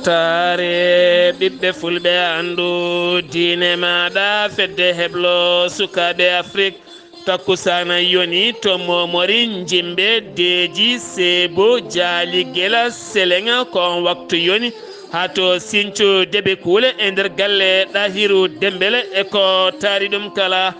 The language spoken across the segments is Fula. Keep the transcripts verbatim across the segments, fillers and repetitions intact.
Taare ɓiɓɓe fulɓe, anndu diine maaɗa, fedde heblo sukaaɓe Afrik. Takkusaana yoni to Momori, Njimbe, Deeji, Seebo, Jaali, Gela, Seleŋa, ko on waktu yoni. Haa to Sincu Debe Kuule e nder galle Ɗahiru Dembele e ko taari ɗum kala.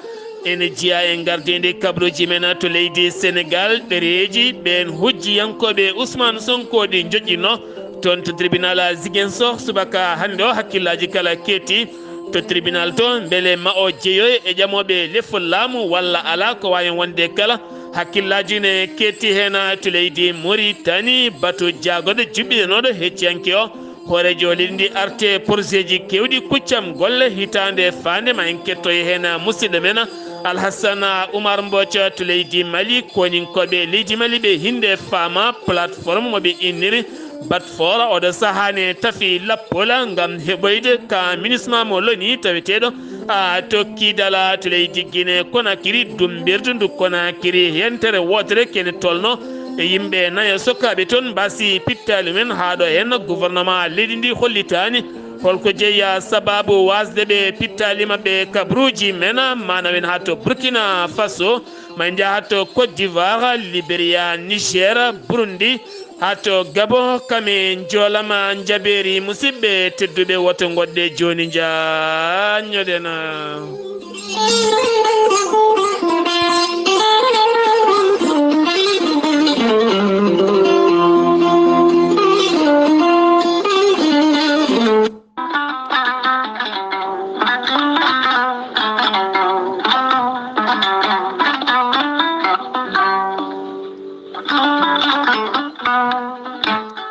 Ene jeyaa e ngardiindi kabaruuji men to leydi Senegaal, ɗereeji ɓeen hujjiyankooɓe Ousmane Sonko ɗi njoƴƴinoo toon to tribunal Ziguinchor subaka hannde o. Hakkillaaji kala keetti to tribunal to, mbele ma o jeyoy e ƴamooɓe lefol laamu walla alaa, ko waawi wonde kala. Hakkillaaji ne keetti heen to leydi Mauritanie, batu jaagoɗo juɓɓinanooɗo hecciyanke o. Hooreejo leydi ndi arte porosieji keewɗi kuccam golle hitaande faande, ma en kettoy heen musidɗo men Alhassana Oumar Mbodj to leydi Mali. Koninkooɓe leydi Mali ɓe hinde faama plateforme mo ɓe inniri Bat Fora, oɗo sahaa ne tafi lappola ngam heɓoyde ka minisma mo loni taweteeɗo a tokki dala to leydi Guinée Conakry, dumbirdu ndu Conakry, hentere wootere kene tolno e yimɓe nayo sokaaɓe toon mbasi pittaali men. Haa ɗo heen gouvernement leydi ndi hollitaani holko jeyaa sababu wasde ɓe pittaali maɓɓe kabaruuji men. Maanawen haa to Burkina Faso, ma njaha to Côte d'Ivoire, Liberia, Niger, Burundi, haa to Gabon, kam e njoolama njabeeri. Musidɓe tedduɓe, woto ngoɗɗe jooni njaanñoɗen.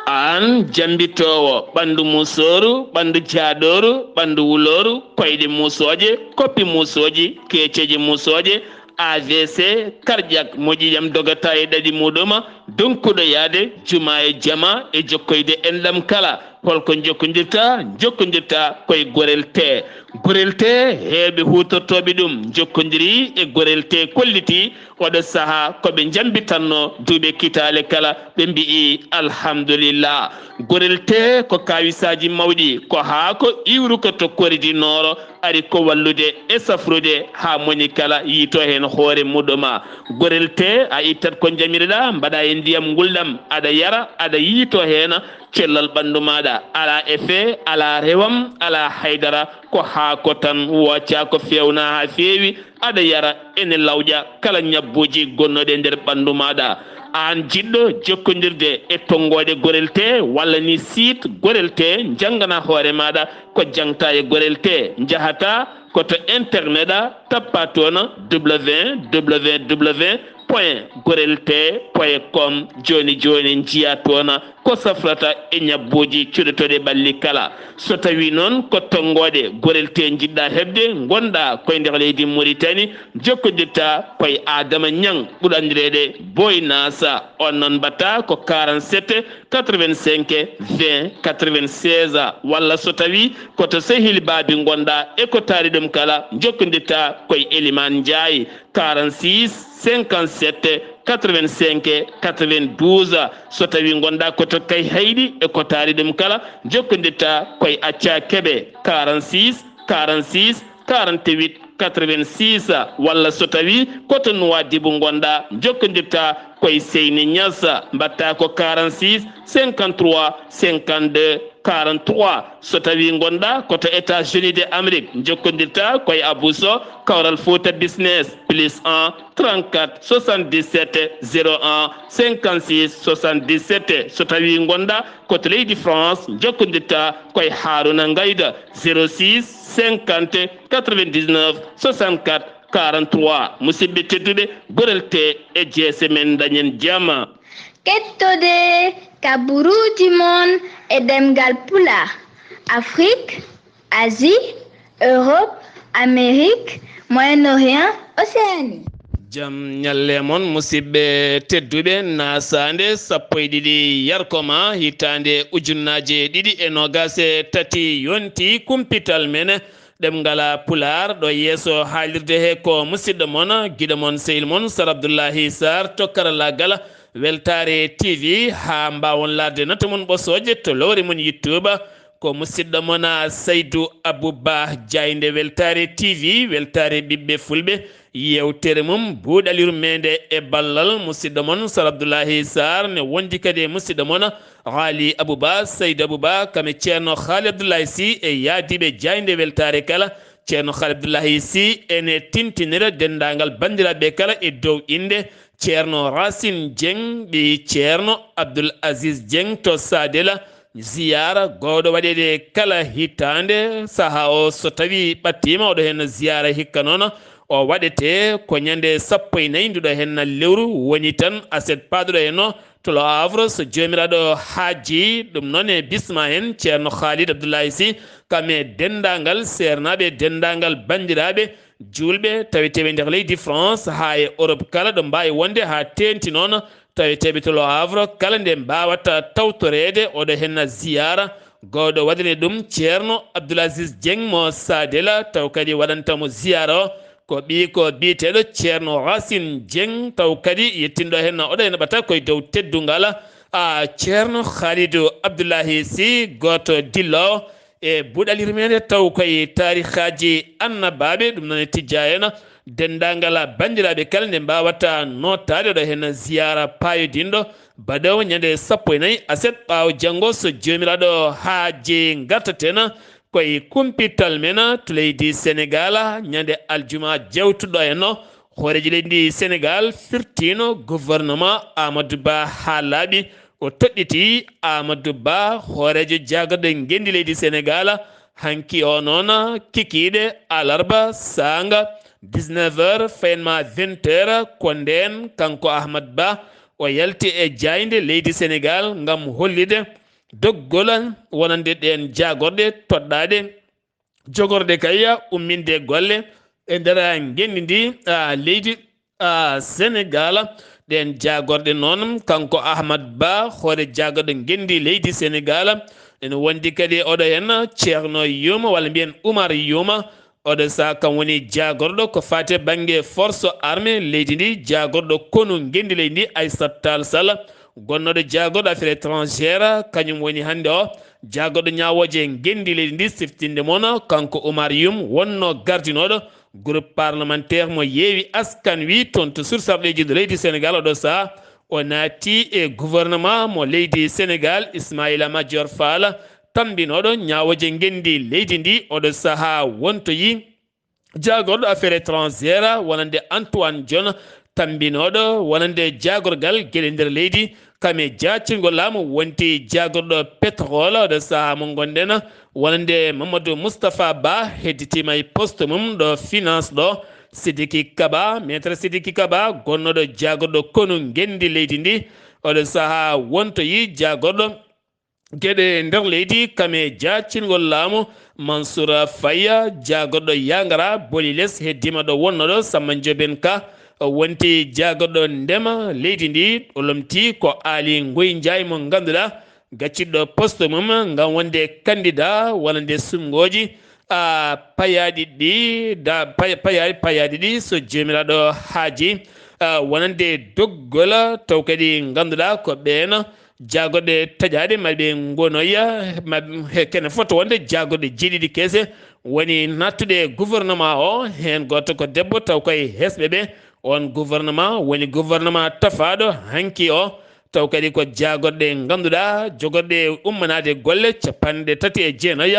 Aan jambitoowo, ɓanndu musooru, ɓanndu jaaɗooru, ɓanndu wulooru, koyɗe musooje, koppi musooji, keeceeje musooje, A V C, cardiaque, mo ƴiiƴam dogata e ɗaɗi muɗum, donkuɗo yaade juma e jama e jokkoyde enɗam kala. Holko jokkondirta? Jokkondirta koye Gorel Tee. Gorel Tee, heewɓe huutortooɓe ɗum jokkondiri e Gorel Tee, kolliti oɗo sahaa ko ɓe njambitanno duuɓe kitaale kala, ɓe mbi'i alhamdulillah. Gorel Tee ko kawisaaji mawɗi, ko haako iwruko to Kori du Nord, ari ko wallude e safrude haa moni kala yiito heen hoore muɗum. Gorel Tee, a ittat ko njamireɗaa, mbaɗa e ndiyam ngulɗam, aɗa yara, aɗa yiito heen cellal ɓanndu maaɗa. Alaa effet, alaa rewam, alaa haydara, ko haako tan, wooca ko feewna haa feewi, aɗa yara, ene lawƴa kala ñabbuuji gonnooɗi e nder ɓanndu maaɗa. Aan jiɗɗo jokkondirde e tonngooɗe Gorel Tee walla ni site Gorel Tee, njanngana hoore maaɗa ko jaŋta e Gorel Tee. Njahata ko to internet a, tappa toon www point gorel tee point com. Jooni jooni njiya toon ko safrata e ñabbuuji cuɗotooɗi ɓalli kala. So tawii noon ko tonngooɗe Gorel Tee njiɗɗa heɓde, ngonɗa koye nder leydi Mauritanie, jokkondirta koye Adama Ñaŋ, ɓurɗo anndireede Boy Nasa. On noon mbaɗta ko quarante-sept quatre-vingt-cinq vingt quatre-vingt-seize, walla so tawii ko to Sehil Baabi ngonɗa e ko taari ɗum kala, jokkondirta koye Eliman Njaay, quarante-six cinquante-sept quatre-vingt-cinq quatre-vingt-douze. So tawii ngonɗa ko to Kayhayɗi e ko taari ɗum kala, jokkondirta koye Acca Kebe, quarante-six quarante-six quarante-huit quatre-vingt-six, walla so tawii ko to Nuwaadibu ngonɗa, jokkondirta koye Seyni Ñas, mbaɗta ko quarante-six cinquante-trois cinquante-deux quarante-trois. So tawii ngonɗa ko to États-Unis de Amérique, jokkondirta koye Abou Sow, Kawral Fouta Business, plus un trente-quatre soixante-dix-sept zéro un cinquante-six soixante-dix-sept. So tawii ngonɗa ko to leydi France, jokkondirta koye Harouna Ngayda, zéro six cinquante quatre-vingt-dix-neuf soixante-quatre quarante-trois. Musidɓe tedduɓe, Gorel Tee e jeese men, dañen jam. Kettode kabaruuji mon e ɗemngal Pulaar, Afrique, Asie, Europe, Amérique, Moyen-Orient, Océanie. Jam ñalle mon, musidɓe tedduɓe, nasaande sappo e ɗiɗi yarkoma hitaande ujunnaaje ɗiɗi e noogaas e tati yonti kumpital men ɗemngal Pulaar. Ɗo yeeso haalirde he ko musidɗo mon, giɗo mon, sehil mon, Sar Abdullahi Sarr to karallaagal Weltaare T V, haa mbaawon laarde nata mon ɓosooje to lowre mon YouTube. Ko musidɗo mon, a, Saydu Abuba, Jaaynde Weltaare T V, weltaare ɓiɓɓe Fulɓe. Yeewtere mum, Buuɗal Yurmeende, e ballal musidɗo mon, Sar Abdullahi Sarr, ne wondi kadi e musidɗo mon, Haali Abuba, Saydu Abuba, kam e Ceerno Haali Abdullahi Si, e yaadiiɓe Jaaynde Weltaare kala. Ceerno Haali Abdullahi Si ene tintinira denndaangal banndiraaɓe kala e dow innde Ceerno Racine Dieng, ɓii Ceerno Abdoul Aziz Dieng to Sadela. Ziyaara gowɗo waɗeede kala hitaande, sahaa o so tawii ɓattiima, oɗo heen ziyaara hikka noon o waɗetee ko ñande sappo e nayi nduɗo heen lewru, woni tan aset paaduɗo heen o to Le Havre, so Joomiraaɗo haajii. Ɗum noon e bisma heen Ceerno Khalid Abdoulaye Sy, kam e denndaangal seernaaɓe, denndaangal banndiraaɓe juulɓe taweteeɓe nder leydi France haa e Europe kala ɗo mbaawi wonde, haa teeŋti noon taweteeɓe to Le Havre kala nde mbaawata tawtoreede oɗo heen ziyaara gowɗo waɗani ɗum Ceerno Abdoul Aziz Dieng mo Sadela, taw kadi waɗanta mo ziyaara o ko ɓiy ko biyeteeɗo Ceerno Racine Dieng, taw kadi yettinɗo heen oɗo heen ɓata koye dow teddungal, a, Ceerno Khalidou Abdoulahi Sy, gooto dilloowo e Buuɗal Yurmeende, taw koye taarikaaji annabaaɓe, ɗum noon e tijjaa heen denndaangal banndiraaɓe kala nde mbaawata nootaade ɗo heen ziyaara paayodinɗo baɗoowo ñande sappo e nayi aset ɓaawo janngo, so Joomiraaɗo haajii. Ngartaten koye kumpital men to leydi Senegaal, ñande aljuma jewtuɗo en o, hooreejo leydi Senegaal firtiino gouvernement Amadou Ba haa laaɓi. O toɗɗiti Amadou Ba, hooreejo jaagorɗo ngenndi leydi Senegaal, hanki o noon kikiiɗe alarba saanga dix-neuf heures, fayin ma vingt heures, ko ndeen kanko Ahmad Ba o yalti e jaaynde leydi Senegaal ngam hollitde doggol wonande ɗeen jaagorɗe toɗɗaaɗe jogorɗe kay umminde golle e nder ngenndi ndi, a, leydi, a, Senegaal. Ɗeen jaagorɗe noon, kanko Ahmad Ba, hoore jaagorɗo ngenndi leydi Senegaal, ene wondi kadi oɗo heen Ceerno Yuuma, walla mbiyen Umar Yuuma. Oɗo sahaa kam woni jaagorɗo ko faati e bannge force armée leydi ndi, jaagorɗo konu ngenndi leydi ndi, Aissata Tall Sall, gonnooɗo jaagorɗo affaires étrangères, kañum woni hannde o jaagorɗo ñaawooje ngenndi leydi ndi, siftinde mo no kanko Umar Yuum wonnoo gardinooɗo groupe parlementaire mo Yewwi Askan Wi toon to Sursarɗeeji leydi Senegaal. Oɗo sahaa o naati e gouvernement mo leydi Senegaal, Ismaïla Madior Fall, tammbinooɗo ñaawooje ngenndi leydi ndi. Oɗo sahaa wontoyi jaagorɗo affaires étrangères wonande Antoine Diome, tammbinooɗo wonande jaagorgal geɗe nder leydi, kam e jaacingol laamu wonti jaagorɗo pétrole. Oɗo sahaa mo ngonɗen wonande Mamadou Moustapha Ba, hedditiima e poste mum ɗo finance ɗo, Sidiki Kaba, maître Sidiki Kaba, gonnooɗo jaagorɗo konu ngenndi leydi ndi. Oɗo sahaa wontoyi jaagorɗo geɗe nder leydi, kam e jaacingol laamu, Mansour Faye, jaagorɗo Yangara, Boliles, heddiima ɗo wonnooɗo, Samba Ndiobène Ka, wonti jaagorɗo ndema leydi ndi. O lomti ko Aly Ngouille Ndiaye mo ngannduɗaa, gacciɗo poste mum ngam wonde candidat wonande suɓngooji, a, payaaɗi ɗi, da, pay-, paya-, payaaɗi ɗi, so Joomiraaɗo haajii, a, wonande doggol, taw kadi ngannduɗaa ko ɓeen jaagorɗe taƴaaɗe, ma ɓe ngonoya, ma he kene fof to wonde jaagorɗe jeeɗiɗi keese woni nattude e gouvernement o. Heen gooto ko debbo, taw koye heesɓe ɓe. Oon gouvernement woni gouvernement tafaaɗo hanki o, taw kadi ko jaagorɗe ngannduɗaa jogorɗe ummanaade golle capanɗe tati e jeenayi,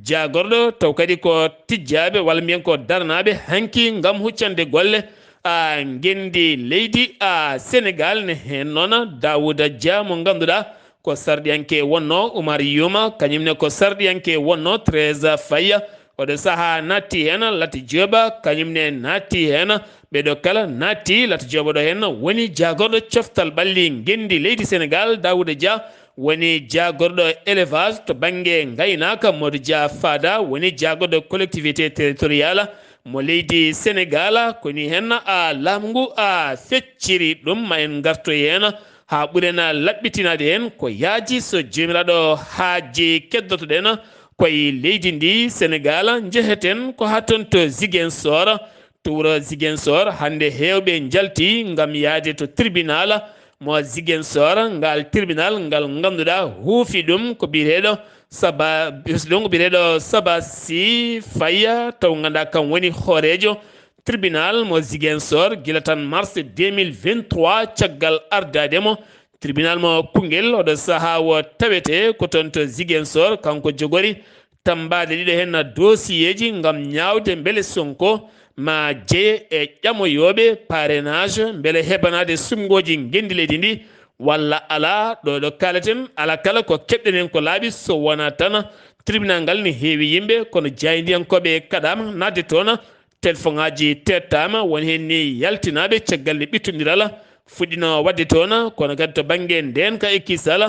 jaagorɗo taw kadi ko tijjaaɓe walla mbiyen ko darnaaɓe hanki ngam huccande golle, a, ngenndi leydi, a, Senegaal. Ne heen noon Daouda Dia mo ngannduɗaa ko sarɗiyanke wonnoo, Oumar Youma, kañum ne ko sarɗiyanke wonnoo, Thérèse Faye, oɗo sahaa naatti heen, Lat Diop, kañum ne naatti heen. Ɓeɗo kala naatti, Lat Diop ɗo heen woni jaagorɗo coftal ɓalli ngenndi leydi Senegaal, Daouda Dia woni jaagorɗo élevage to bannge ngaynaaka, Modou Dia Fada woni jaagorɗo collectivité territoriale mo leydi Senegaal. Ko ni heen, a, laamu ngu, a, fecciri ɗum, ma en ngartoy heen haa ɓuren laɓɓitinaade heen ko yaaji. So Joomiraaɗo haajii, keddoto-ɗen koye leydi ndi Senegaal, njeheten ko haa toon to Ziguinchor, to wuro Ziguinchor. Hannde heewɓe njalti ngam yahde to tribunal mo Ziguinchor, ngal tribunal ngal ngannduɗaa huufi ɗum ko biyeteeɗo Saba, ɓesngu biyeteeɗo Saba Sy Faye, taw ngannduɗaa kam woni hooreejo tribunal mo Ziguinchor gila tan mars deux mille vingt-trois, caggal ardaade mo tribunal mo Koungheul. Oɗo sahaa o tawetee ko toon to Ziguinchor, kanko jogori tambaade ɗiɗo heen dossier ji ngam ñaawde mbele Sonko ma jeye e ƴamoyooɓe parrainage, mbele heɓanaade suɓngooji ngenndi leydi ndi walla alaa. Ɗo ɗo kaaleten, alaa kala ko keɓɗen heen ko laaɓi so wonaa tan tribunal ngal ne heewi yimɓe, kono jaayndiyankooɓe kaɗaama naatde toon, telefoŋaaji teettaama, won heen ni yaltinaaɓe caggal nde ɓittondiral fuɗɗino waɗde toon, kono kadi to bannge ndeenka e kisal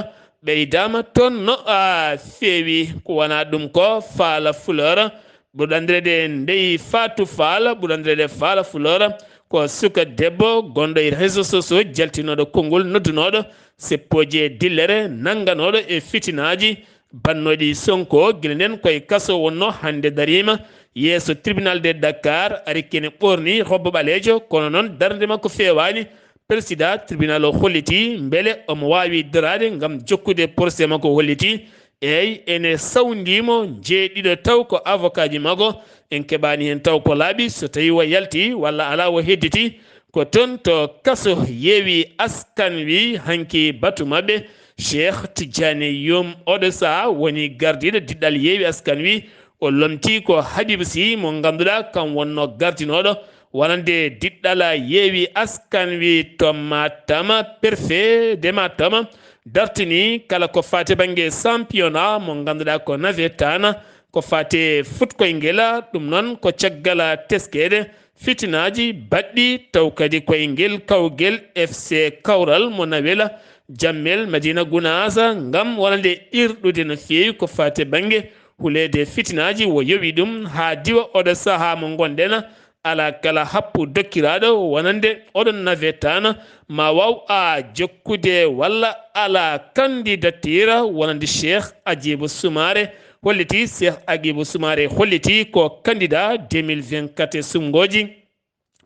ɓeydaama toon no, a, feewi. Ko wonaa ɗum ko Faala Fleur, ɓurɗo anndireede Ndeye Fatou Fall, ɓurɗo anndireede Faala Fleur, ko suka debbo gonɗo e réseaux sociaux, jaltinooɗo konngol noddunooɗo seppooji e dillere, nannganooɗo e fitinaaji bannooɗi Sonko. Gila ndeen ko e kaso wonnoo, hannde dariima yeeso tribunal de Dakar, ari kene ɓorni robe ɓaleejo, kono noon darnde makko feewaani. Président tribunal o holliti mbele omo waawi daraade ngam jokkude procès makko, holliti eey, ene sawndii mo jeeɗiɗo taw ko avocat ji makko. En keɓaani heen taw ko laaɓi so tawii o yalti walla alaa o hedditi. Ko toon to kaso Yewwi Askan Wi hanki batu maɓɓe. Cheikh Tidiane Youm oɗo sahaa woni gardiiɗo diɗɗal Yewwi Askan Wi. O lomtii ko Habib Sy mo ngannduɗaa kam wonnoo gardinooɗo wonande diɗɗal Yewwi Askan Wi to Matam, préfet de Matam dartini kala ko faati bannge championnat mo ngannduɗaa ko nawetaan, ko faati futkoyngel. Ɗum noon ko caggal teskeede fitinaaji baɗɗi, taw kadi koye ngel kawgel F C Kawral mo Nawel Jammel Madina Gunaas ngam wonande irɗude no feewi ko faati bannge huleede fitinaaji. O yowi ɗum haa diwa oɗo sahaa mo ngonɗen, alaa kala happu dokkiraaɗo wonande oɗon nawetaan ma waaw a jokkude walla alaa kandidatiir wonande Cheikh Agibou Soumaré. Holliti Cheikh Agibou Soumaré, holliti ko candidat deux mille vingt-quatre suɓngooji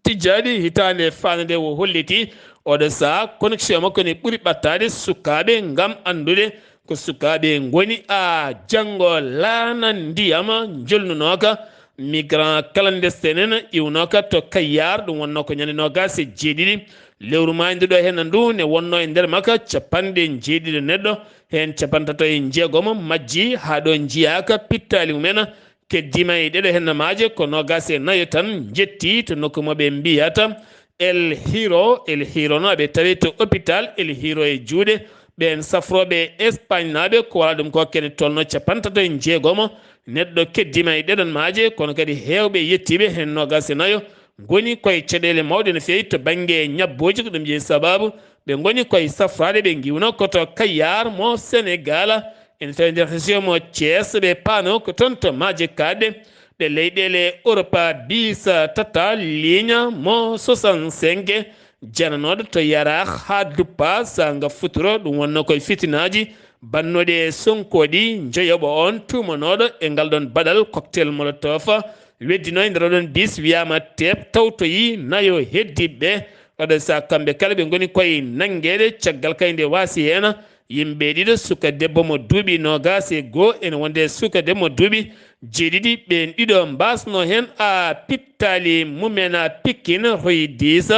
tijjaaɗi hitaande faande nde. O holliti oɗo sahaa connexion makko ne ɓuri ɓattaade sukaaɓe ngam anndude ko sukaaɓe ngoni a janngo. Laana ndiyam njolnunooka, migrant clandestin en, iwnooka to Kayar. Ɗum wonnoo ko ñande noogaas e jeeɗiɗi lewru maayndu ɗo henna ndu, ne wonnoo e nder makka capanɗe jeeɗiɗi neɗɗo, heen capantato e jeegom majji haa ɗo njiyaaka pittaali mumen. Keddiima e ɗeɗo hennamaaje ko noogaas e nayo tan njetti to nokku mo ɓe mbiyata El Hiro. El Hiro no ɓe tawi to hôpital El Hiro e juuɗe ɓeen safrooɓe Espagnaaɓe, ko wala ɗum ko kene tolno capantato e jeegomo neɗɗo keddiima e ɗeɗon maaje, kono kadi heewɓe yettiiɓe heen noogaas e nayo ngoni koye caɗeele mawɗe no feewi to bannge ñabbooji. Ko ɗum jeyi sabaabu ɓe ngoni koye safraade, ɓe ngiwno ko to Kayar mo Senegal. Ene tawi nder région mo Thiès, ɓe paano ko toon to maaje kaaɗɗe ɗe leyɗeele Europa bis tata ligne mo soixante-cinq, jananooɗo to Yaraax haa Duppa, saanga futuro. Ɗum wonnoo koye fitinaaji bannooɗi e Sonko ɗi, njoyoɓo on tuumanooɗo e ngal ɗon baɗal cocktail molotov weddinoo e nder oɗon bis wiyaama teep, tawtoyii nayo heddiiɓe ɓe. Oɗo sahaa kamɓe kala ɓe ngoni koye nanngeede caggal kay nde waasi heen yimɓe ɗiɗo, suka debbo mo duuɓi noogaas e goo ene wonde e suka debbo mo duuɓi jeeɗiɗi. Ɓeen ɗiɗo mbaasnoo heen a pittaali mumen a Pikine Royidis.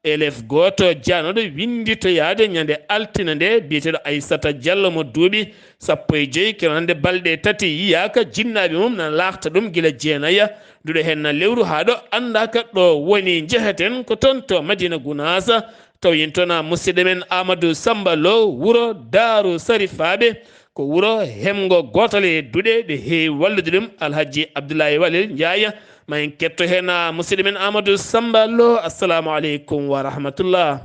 Élève gooto jaanooɗo winnditoyaade ñande altine nde, biyeteeɗo Aissata Diallo mo duuɓi sappo e joy, kene hannde balɗe tati yiyaaka, jinnaaɓe mum na laakta ɗum gila jeenaya duɗe heen na lewru haa ɗo anndaaka ɗo woni. Njeheten ko toon to Madina Gunaas, taw yen toon a musidɗo men Amadou Samba Lo, wuro Daaru Sarifaaɓe. Ko wuro heɓngo gootal e duɗe ɗe heewi wallude ɗum, Alhaji Abdoulaye Walel Ndiaye. Ma en ketto heen, a, musidɗo men Amadou Samba Lo. Assalamu aleykum wa rahmatullah.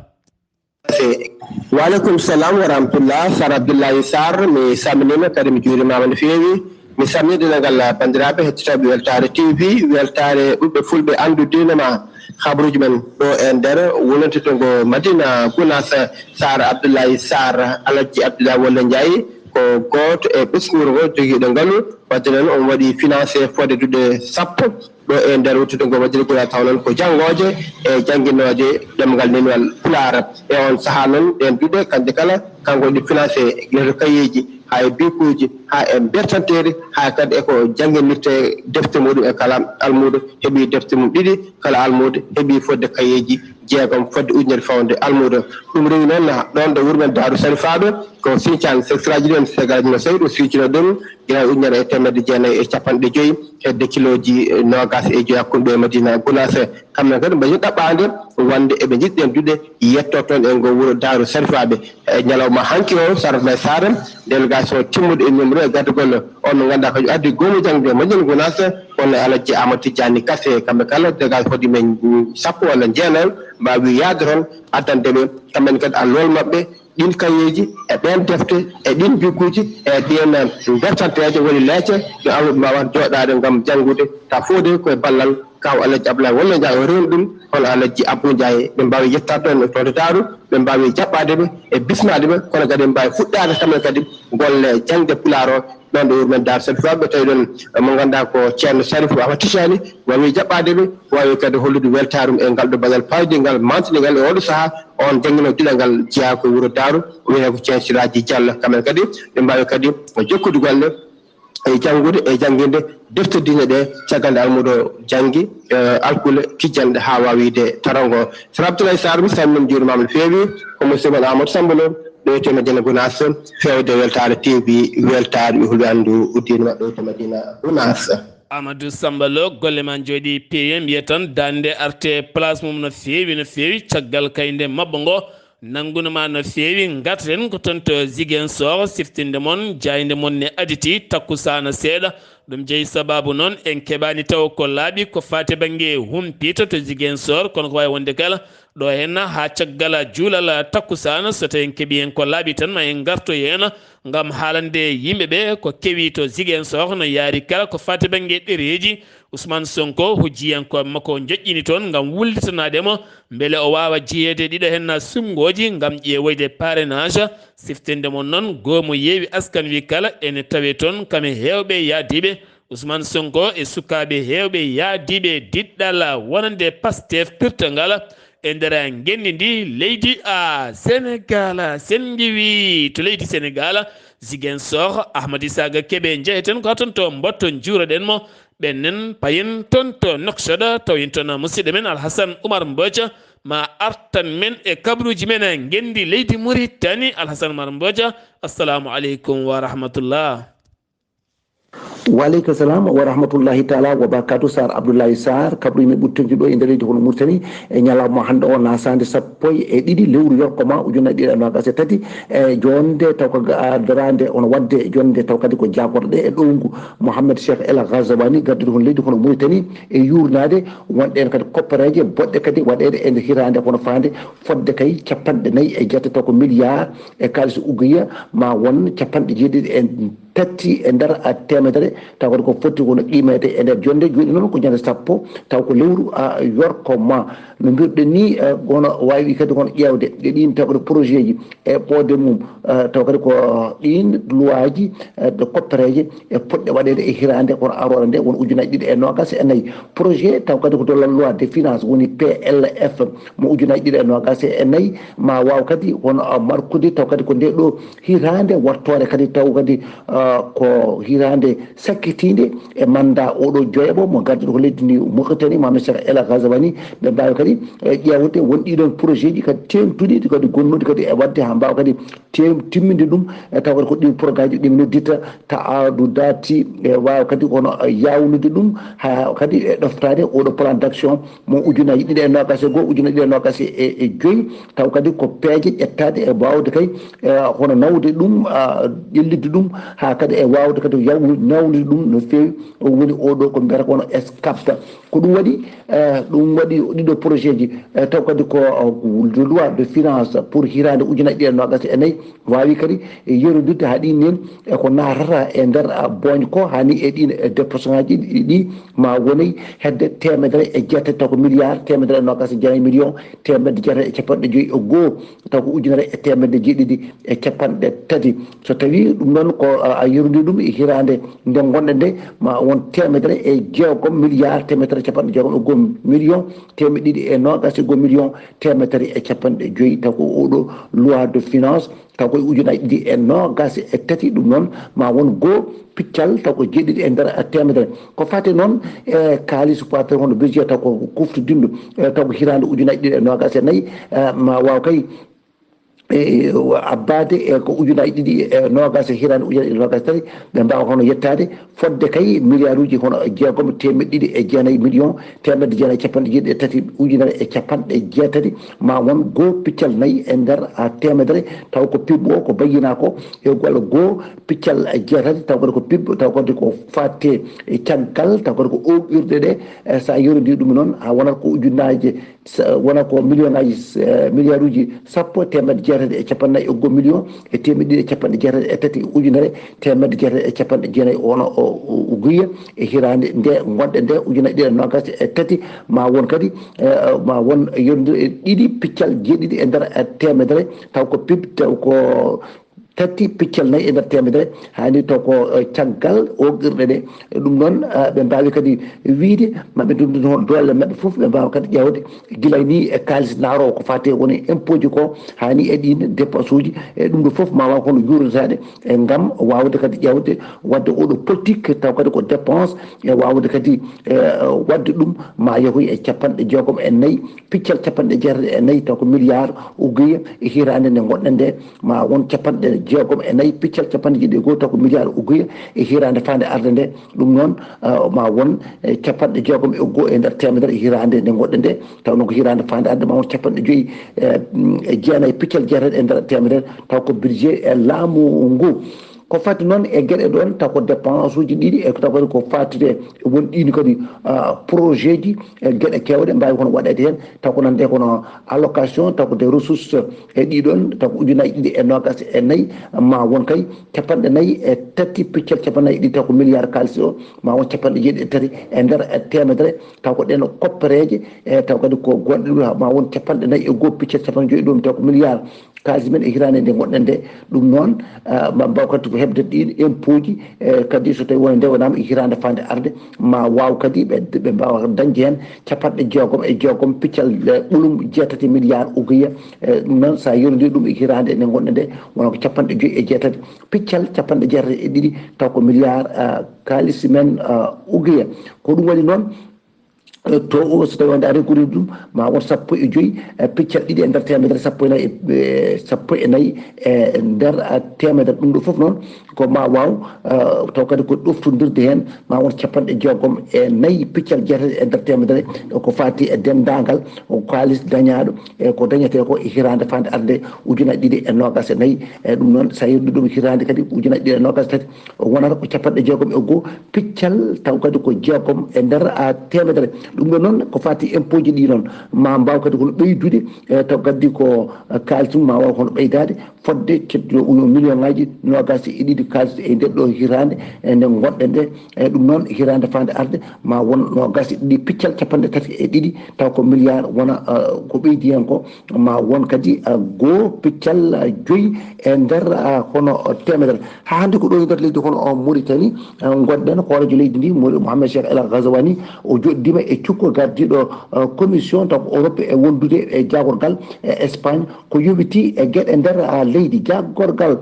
Wa aleykum salam wa rahmatullah. Sar Abdoulaye Sarr, mi salminiima kadi mi juurimaama no feewi. Mi salmini denndaangal banndiraaɓe hettotooɓe Weltaare T V, Weltaare ɓurɓe fulɓe anndude diine ma, habaruuji men ɗo e nder wulnantiiɗo ngo Madina Gunaas. Sar Abdoulaye Sarr, Alhaji Abdoulaye Walel Ndiaye, ko gooto e ɓesngu wuro ngo jogiiɗo ngalu, wadde noon omo waɗi financé fodde duɗe sappo ɗo e nder wuttude ngo Madina Gunaas, tawa noon ko janngooje e jannginooje ɗemngal neenewal Pulaar. E oon sahaa noon, ɗeen duɗe, kanje kala, kanko waɗi financé gila to kayeeji, haa e bikuuji, haa e bertanteeri, haa kadi e ko jannginirtee defte muɗum e kala almuudo heɓi defte mum ɗiɗi, kala almuudo heɓi fodde kayeeji jeegom, fodde ujunere fawde almuudo. Ɗum rewi noon ɗoon ɗo wuro men Daaru Sarifaaɓe, ko Sinthiane, Seex Siraaji Liman Seegal Ajino Seydu sincino ɗum, gila ujunere e teemedde jeenayi e capanɗe joyi, hedde kilooji noogas e joyi hakkunde ɗo e Madina Gunaas. Kamɓe kadi mbaɗi ɗaɓɓaande wonde eɓe njiɗi ɗeen duɗe yetto toon e ngoo wuro Daaru Sarifaaɓe. E ñalawma hanki o, Sarafnay Saare, délégation timmuɗo e numéro e gardagol on mo ngannduɗaa kañum addi goomu jaŋde Madina Gunaas, kono Alhaji Amadou Tidiani Kase, kamɓe kala délégation fodde men sappo walla jeenayo mbaawi yahde toon addande ɓe, kamɓe kadi a lool maɓɓe, ɗin kayeeji, e ɓeen defte, e ɗin bigguuji, e ɗeen bertanteeje woni leece, ɗo almuudo ma waawata jooɗaade ngam janngude. Tawa fof de ko e ballal Kaaw Alhaji Abdoulaye Wollo Ndiaye o rewni ɗum, hono Alhaji Abou Ndiaye, ɓe mbaawi yettaade toon e toon to Daaru, ɓe mbaawi jaɓɓaade ɓe e bismaade ɓe, kono kadi ɓe mbaawi fuɗɗaade kamɓe kadi golle jaŋde Pulaar o, ɗoon ɗo wuro men Daaru Sarifaaɓe, tawi ɗoon mo ngannduɗaa ko Ceerno Sarif Ahmad Tijani, waawi jaɓɓaade ɓe, waawi kadi hollude weltaarum e ngal ɗo baɗal paydingal, mantingal e oɗo sahaa, on jannginoowo duɗal ngal jeyaa ko e wuro Daaru, o wiyetee ko Ceerno Siraaji Diallo. Kamɓe kadi ɓe mbaawi kadi jokkude golle e janngude e jannginde defte diine ɗe, caggal nde almuudo janngi, eh, alkule kijjanɗe haa waawi wiide tarango. Sir Abdoulaye Sarr, mi salminiima, mi juuriima no feewi, ko musidɗo mon Amadou Samba Lo, ɗo e to Madina Gunaas, feewde weltaare T V, weltaare ɓe hulɓe anndu diine maɓɓe ɗo e to Madina Gunaas. Amadou Samba Lo, golle ma njooɗi peewi, mbiya tan daande arte place mum no feewi, no feewi, caggal kay nde maɓɓo ngo, nannguno ma no feewi, ngarten ko toon to Ziguinchor, siftinde mon, jaaynde mon ne aditi, takkusaana seeɗa. Ɗum jeyi sabaabu noon, en keɓaani taw ko laaɓi, ko faati bannge humpito to Ziguinchor, kono ko waawi wonde kala, ɗo heen haa caggal juulal takkusaana, so tawi en keɓii heen ko laaɓi tan, ma en ngartoy heen, ngam haalande yimɓe ɓe ko kewi to Ziguinchor, no yaari kala ko faati bannge ɗereeji, Ousmane Sonko, hujjiyankooɓe makko o njoƴƴini toon ngam wullitanaade mo, mbele o waawa jeyeede ɗiɗo heen suɓngooji ngam ƴeewoyde parrainage. Siftinde mo noon, goomu Yeewi Askan Wi kala ene tawee toon, kam e heewɓe yahdiiɓe. Ousmane Sonko e sukaaɓe heewɓe yahdiiɓe diɗɗal wonande Pastef pirtangal e nder ngenndi ndi leydi a Senegal. Sen ngiwi to leydi Senegal, Ziguinchor, Ahmad Isaaga Kebe njeheten ko haa toon to Mboto, njuuroɗen mo. Ɓennen payen toon to Nouakchott, tawen toon musidɗo men Alhasan Oumar Mbodj, ma artan men e kabaruuji men ngenndi leydi Mauritanie. Alhasan Oumar Mbodj, assalamu aleykum wa rahmatullah. Wa aleykum salam wa rahmatullahi taala wa barakatuh. Sar Abdoulaye Sarr, kabaruuji men ɓuri teŋtude ɗo e nder leydi kono Mauritanie, e ñalawma hannde o, nasaande sappo e ɗiɗi lewru yorko ma ujunnaji ɗiɗi e noogas e tati, e jonde taw ko ga-, darande ono wadde jonde taw kadi ko jagorɗe e ɗowngu Mohamed Cheikh El Ghazouani, garduɗo hono leydi kono Mauritanie, e yurnaade wonɗe en kadi koppareeje boɗɗe kadi waɗeede e nde hitaande kono faande fodde kay capanɗe nayi e jeetati taw ko milliard e kaalis uguiya ma won capanɗe jeeɗiɗi e tati e nder a teemedere, taw kadi ko foti kono qiimeede e nder jonde. Jooni noon ko ñande sappo, taw ko lewru a yorko ma. No mbiruɗen ni, eh, kono waawi kadi kono ƴeewde e ɗin taw kadi projet ji e ɓoode mum, eh, taw kadi ko ɗin loi ji, eh, de koppereeje e poɗɗe waɗeede e hitaande kono aroore nde won ujunnaji ɗiɗi e noogas e nayi. Projet taw kadi ko de la loi de finance woni P L F mo ujunnaji ɗiɗi e noogas e nayi ma waaw kadi kono, ah, markude taw kadi ko nde ɗo hitaande wattoore kadi taw kadi, ah, ko hitaande sakkitiinde e mannda oɗo joyaɓo mo garduɗo ko leydi ndi Mauritanie, Mohamed Cheikh El Ghazouani, ɓe mbaawi kadi, eh, ƴeewde won ɗiɗon projet ji kadi teeŋtuɗi ɗi kadi gonnuɗi kadi e waɗde haa mbaawa kadi teeŋ-, timminde ɗum, e taw kadi ko ɗin programme ji ɗi min noddita ta aadu dati e waawa kadi kono, eh, yawnude ɗum haa kadi e ɗoftaade oɗo plan d'action mo ujunnaji ɗiɗi e noogas e goo, ujunnaji ɗiɗi e noogas e, e joyi, taw kadi ko peeje ƴettaade e waawde kay, eh, hono nawde ɗum, ah, ƴellitde ɗum, haa kadi e waawde kadi yaw-, nawnude ɗum no feewi. O woni oɗo ko mbiyata kono escape. Ko ɗum waɗi, eh, ɗum waɗi ɗiɗo projet ji, eh, taw kadi ko, eh, loi de finance pour hitaande ujunnaji ɗiɗi e noogas e nayi, waawi kadi e yerodidde haa ɗin nen e ko naatata e nder, ah, booñ ko hani e ɗin, eh, dépense ngaji ɗi, ɗi ma wonay hedde teemedere e jeetati taw ko milliard, teemedere e noogas e jeenayi million, teemedde jeetati e capanɗe joyi e goo, taw ko ujunere e teemedde jeeɗiɗi e capanɗe tati. So tawi ɗum noon ko, ah, a yerodi ɗum e hitaande nde gonɗe nde ma won teemedere e jeegom milliard teemedere capanɗe jeegom e goo million teemedde ɗiɗi e noogaas e goo million teemedere e capanɗe joyi. Taw ko oɗo loi de finance taw koye ujunaaji ɗiɗi e noogaas e tati, ɗum noon ma won goo piccal taw ko jeeɗiɗi e nder teemedere. Ko fate noon e kaalis poitere hono budget taw ko kuftodinɗo e taw ko hitaande ujunaaji ɗiɗi e noogaas e nayi, ma waaw kay e abbaade e ko ujunaaji ɗiɗi e noogaas e hitaande ujunaaji ɗiɗi e noogaas e tati, ɓe mbaawa hono yettaade fodde kay milliard uji hono jeegom teemedde ɗiɗi e jeenayi million teemedde jeenayi capanɗe jeeɗiɗi e tati ujunere e capanɗe jeetati, ma won goo piccal nayi e nder teemedere. Taw ko pib o ko bayyinaa ko e walla goo piccal jeetati, taw kadi ko pib, taw kadi ko fatte e caggal, taw kadi ko oogirɗe ɗe. E so a yewtidii ɗum noon, a wonat ko ujunaaji, wona ko million ngaji, milliard uji sappo e teemedde jeetati e capanɗe nayi e goo million e teemedde ɗiɗi e capanɗe jeetati e tati ujunere teemedde jeetati e capanɗe jeenayi e ogoya e hitaande nde ngonɗen nde ujunaaji ɗiɗi e noogaas e tati, ma won kadi ma won yonde e ɗiɗi piccal jeeɗiɗi e nder teemedere. Taw ko pib taw ko tati piccal nayi e nder teemedere, haani taw ko caggal oogirɗe ɗe. Ɗum noon ɓe mbaawi kadi wiyde maɓe ndumdin hol doole maɓɓe fof, ɓe mbaawa kadi ƴeewde gila ni e kaalis naaroowo ko fate woni impôt ji ko, haani e ɗiin dépense uji e ɗum ɗo fof ma waaw kono juuretaade e ngam waawde kadi ƴeewde waɗde oɗo politique taw kadi ko dépense e waawde kadi waɗde ɗum ma yehoy e capanɗe jeegom e nayi piccal capanɗe jeetati e nayi taw ko milliard ugoya e hitaande nde ngonɗen nde, ma won capanɗe jeegom e nayi piccal capanɗe jeeɗiɗi e goo taw ko milliard ugoya e hitaande faande arde nde. Ɗum noon ma won e capanɗe jeegom e goo e nder teemedere e hitaande nde ngonɗen nde, taw noon ko hitaande faande arde ma won capanɗe joyi e jeenayi piccal jeetati e nder teemedere taw ko budget e laamu ngu. Ko fati noon e geɗe ɗoon taw ko dépense uji ɗiɗi e taw kadi ko fatude e won ɗiin kadi projet ji e geɗe keewɗe mbaawi kono waɗeede heen taw ko nande kono allocation taw ko des ressources e ɗiɗon taw ko ujunaaji ɗiɗi e noogaas e nayi ma won kay capanɗe nayi e tati piccal capanɗe nayi e ɗiɗi taw ko milliard kaalis o ma won capanɗe jeeɗiɗi e tati e nder teemedere taw ko ɗeen koppereeje e taw kadi ko gonɗe ɗum ma won capanɗe nayi e goo piccal capanɗe joyi ɗum taw ko milliard kaalis men e hitaande nde ngonɗen nde. Ɗum noon ma mbaaw kadi ko heɓde ɗiin impôt ji e kadi so tawi wona ndewanaama e hitaande faande arde ma waaw kadi ɓe ɓe mbaawa dañde heen capanɗe jeegom e jeegom piccal ɓolum jeetati milliard ugoya. Ɗum noon so a yewtidii ɗum e hitaande nde ngonɗen nde wona ko capanɗe joyi e jeetati piccal capanɗe jeetati e ɗiɗi taw ko milliard kaalis men ugoya. Ko ɗum waɗi noon to o so tawi wonde a regori ɗum ma won sappo e joyi piccal ɗiɗi e nder teemedere sappo e nayi e sappo e nayi e nder teemedere. Ɗum ɗo fof noon ko ma waaw taw kadi ko ɗoftondirde heen ma won capanɗe jeegom e nayi piccal jeetati e nder teemedere ko fati e denndaangal ko kaalis dañaaɗo e ko dañetee ko e hitaande faande arde ujunaaji ɗiɗi e noogaas e nayi. E ɗum noon so a yewtidii ɗum hitaande kadi ujunaaji ɗiɗi e noogaas e tati wonata ko capanɗe jeegom e goo piccal taw kadi ko jeegom e nder teemedere. Ɗum ɗo noon ko fati impôt ji ɗi noon ma mbaaw kadi kono ɓeydude e taw kadi ko kaalis mum ma waaw kono ɓeydaade fodde kettuɗo million ngaji noogaas e ɗiɗi kaalis e nder ɗo hitaande e nde ngonɗen nde. E ɗum noon hitaande faande arde ma won noogaas e ɗiɗi piccal capanɗe tati e ɗiɗi taw ko milliard wona ko ɓeydi heen ko ma won kadi goo piccal joyi e nder hono teemedere. Haa hannde ko ɗo e nder leydi hono o Mauritanie ngonɗen, hooreejo leydi ndi Mori Mohamed Cheikh El Ghazouani o joɗɗiima e cukko gardiiɗo commission taw ko Europe e wondude e jaagorgal e Espagne ko yowiti e geɗe nder leydi. Jaagorgal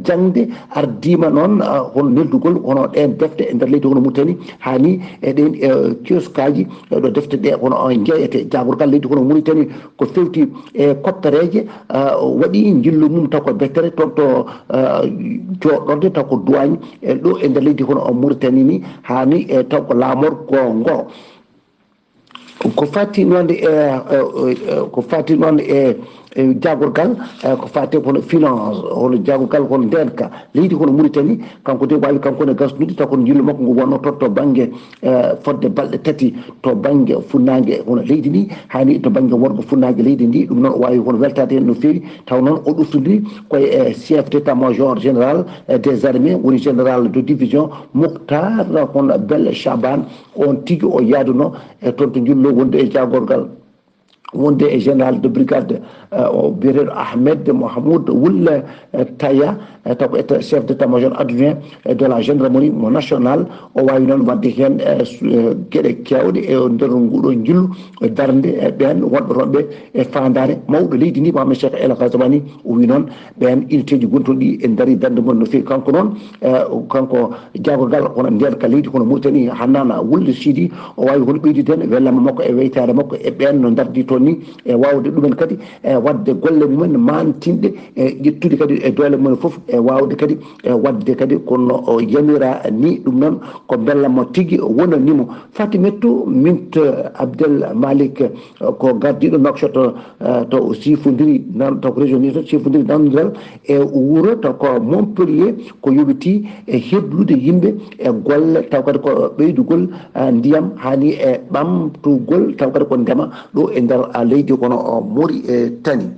jaŋde ardiima noon hono neldugol hono ɗeen defte e nder leydi hono Mauritanie haa ni e ɗeen kioskaaji ɗo defte ɗe hono jeeyete. Jaagorgal leydi hono Mauritanie ko fewti e koppereeje waɗi njillu mum taw ko bettere toon to jooɗorde taw ko duwaañ e ɗo e nder leydi hono Mauritanie ni haa ni e taw ko laamorgo ngo. Ko fati noon e ko fati noon e e jaagorgal ko fati hono finance hono jaagorgal hono ndeenka leydi hono Mauritanie kanko de waawi kanko ne gasnude taw kono njillu makko ngu wonno toon to bannge fodde balɗe tati to bannge funnaange hono leydi ndi haa ni to bannge worgo funnaange leydi ndi. Ɗum noon o waawi hono weltaade heen no feewi taw noon o ɗoftondiri koye e chef d'état major général des armées woni général de division Moctar hono Bel Chaban on tigi o yaaduno e toon to njillu wonde e jaagorgal wonde e général de brigade, eh, o biyeteeɗo Ahmed Mohamoud Wul, eh, Taya, eh, taw ko état, chef d'état-major adjoint, eh, de la gendarmerie mo national. O waawi noon waɗde heen, eh, su-, eh, geɗe keewɗe e nder nguɗo njillu, eh, darnde, eh, ɓeen wonɓe toon ɓe e faandaare mawɗo leydi ndi, Mohamed Cheikh El Ghazouani. O wi noon ɓeen unité ji gontuɗi e nder darnde mum no feewi. Kanko noon, eh, kanko jaagorgal hono ndeen ka leydi hono Mauritanie, Hannana Wul Sidi, o waawi hono ɓeydude heen wellamma makko e weytaare makko e ɓeen no ndardi toon ni, e waawde ɗumen kadi, e waɗde golle mumen maantinɗe, e ƴettude kadi e doole mumen fof, e waawde kadi, e waɗde kadi kono o yamira ni. Ɗum noon ko mbellamma tigi wonani mo. Fatimetou Mint Abdel Malik, eh, ko gardiiɗo Nouakchott, eh, to o sifondiri nan-, taw ko région ni toon, sifondiri nanodiral e wuro taw ko Montpellier, ko yowitii e heblude yimɓe e golle, taw kadi ko ɓeydugol, eh, ndiyam, hani e ɓamtugol, taw kadi ko ndema ɗo e nder, ah, leydi kono, oh, Mauritanie.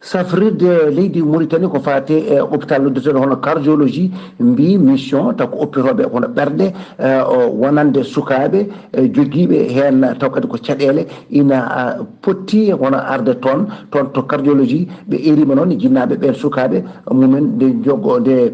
Safrirde leydi Mauritanie ko faate e hôpital noddeteeɗo hono cardiologie, mbi mission, taw ko oppitooɓe hono ɓerɗe, eh, o wonande sukaaɓe, eh, jogiiɓe heen taw kadi ko caɗeele ina, ah, potti hono arde toon, toon to cardiologie. Ɓe erima noon jinnaaɓe ɓeen sukaaɓe mumen nde jogo, nde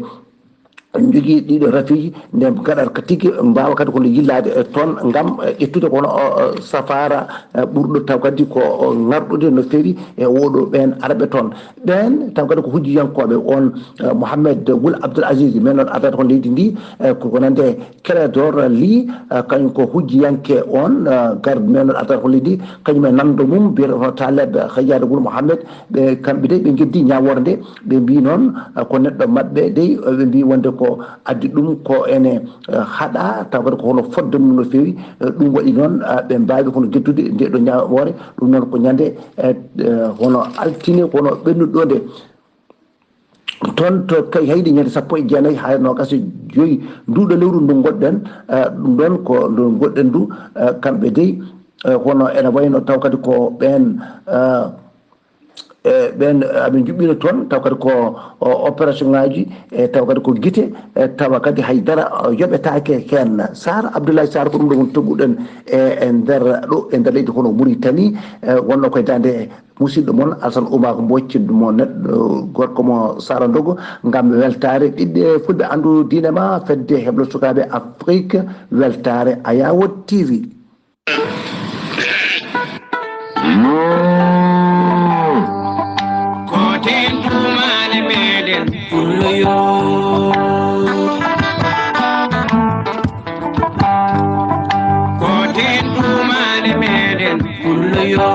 jogii ɗiɗo rafiiji, nde gaɗata ka tigi mbaawa kadi kono yillaade, eh, toon ngam, eh, ƴettude kono o, o safaara, eh, ɓurɗo taw kadi ko o ŋarɗude no feewi e oɗo ɓeen arɓe toon. Ɓeen taw kadi ko hujjiyankooɓe on, eh, Mohamed Wul Abdul Aziz, men noon ardata kono leydi ndi, eh, ko wonande Clédor Ly, eh, kañum ko hujjiyanke on, eh, garde men noon ardata kono leydi, kañum e nanndo mum, biyeteeɗo hono Taleb Hayyad Wul Mohamed, ɓe kamɓe de ɓe njeddi ñaawoore nde, ɓe mbi noon, eh, ko neɗɗo maɓɓe dey, eh, ɓe mbi wonde ko addi ɗum ko ene, eh, haɗa, taw kadi ko hono fodde mum no feewi, eh, ɗum waɗi noon, eh, ɓe mbaawi kono geddude nde ɗo ñaawoore, ɗum noon ko ñande, eh, eh, hono altine, kono ɓennuɗo nde. Toon to Kayhayɗi ñande sappo e jeenayi haa noogas e joyi nduɗo lewru ndu ngoɗɗen, eh, ɗum ɗoon ko ndu ngoɗɗen ndu, eh, kamɓe dey, eh, kono ene wayno taw kadi ko ɓeen, eh, e ɓeen, eh, aɓe njuɓɓino toon, taw kadi ko, o, opération ŋaaji, e taw kadi ko gite, e tawa kadi hay dara, o, yoɓetaake heen. Sarr, Abdoulaye Sarr, ko ɗum ɗo woni toɓɓuɗen e, e nder ɗo, e nder leydi hono Mauritanie, e wonno koye daande musidɗo mon Alassane Oumar Mbodj, mo neɗɗo gorko mo Sarandogo, ngam weltaare ɓiɓɓe fulɓe anndu diine ma, fedde heblo sukaaɓe Afrique, weltaare Ayawo T V. Koten tumale meɗen pulloyo. Koten tumale meɗen pulloyo.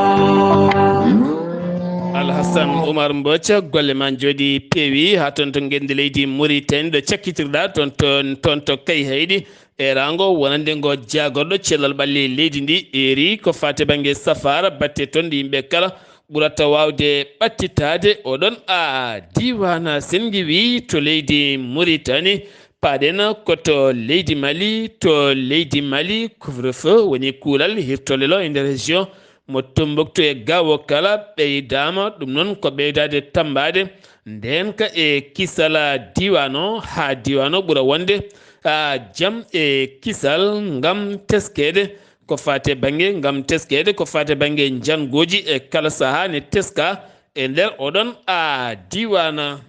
Alhassan Oumar Mbodj, golle ma njooɗi peewi haa toon to ngenndi leydi Mauritanie, ɗo cakkitirɗa toon, toon, toon to Kayhayɗi. Eeraango wonande ngo jaagorɗo cellal ɓalli leydi ndi eeri ko faati bannge safaara batte toon ɗi yimɓe kala ɓurata waawde ɓattitaade. Oɗon a diiwaana Senngi wi to leydi Mauritanie, paaɗen ko to leydi Mali, to leydi Mali couvre-feu woni kuulal hirtolelo e nder région mo Tombouctou e gawo kala ɓeydaama, ɗum noon ko ɓeydaade tammbaade ndeenka e kisal diiwaan o, haa diiwaan o ɓura wonde, ah, jam e kisal ngam teskeede ko faati e bannge, ngam teskeede ko faati e bannge njannguuji e kala sahaa ne teska e nder oɗon, ah, diiwaan.